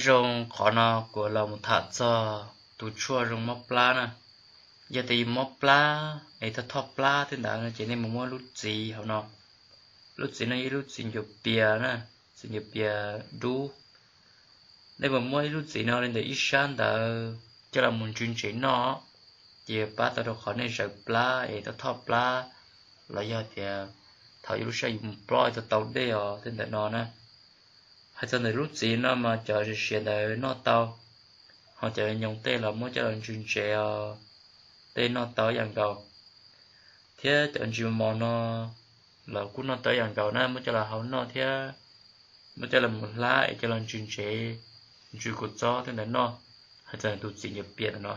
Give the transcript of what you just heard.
Zoo qhov no kuv los mus tham txog tus tshuaj zoo mob plab na. Yog tias yus mob plab es thoj thoj plab tej ntawd no ces nej mus muab lub txiv hauv no, lub txiv no yog ib lub txiv ncuav pias na, txiv ncuav pias dub. Nej mus muab ib lub txiv no li ntawm ib sab ntawd coj los mus ntsws ntsev noj, ces pab tau rau qhov nej zawv plab es thoj thoj plab, los yog tias thaum yus lub sab yus mus plob tau tau dej os tej ntawm no na. Hais txog ntawm lub txiv no mas cov siav siav ntawd noj tau, ho cov nyoos tej los muab coj los ntsws ntsev os, tej noj tau ib yam nkaus. Thiab cov ntsis mos mos no los kuj noj tau ib yam nkaus na, muab coj los hau noj thiab muab coj los mus hlab es coj los ntsws ntsev, ntsws kua txob tej ntawd noj. Hais txog tus txiv ncuav pias no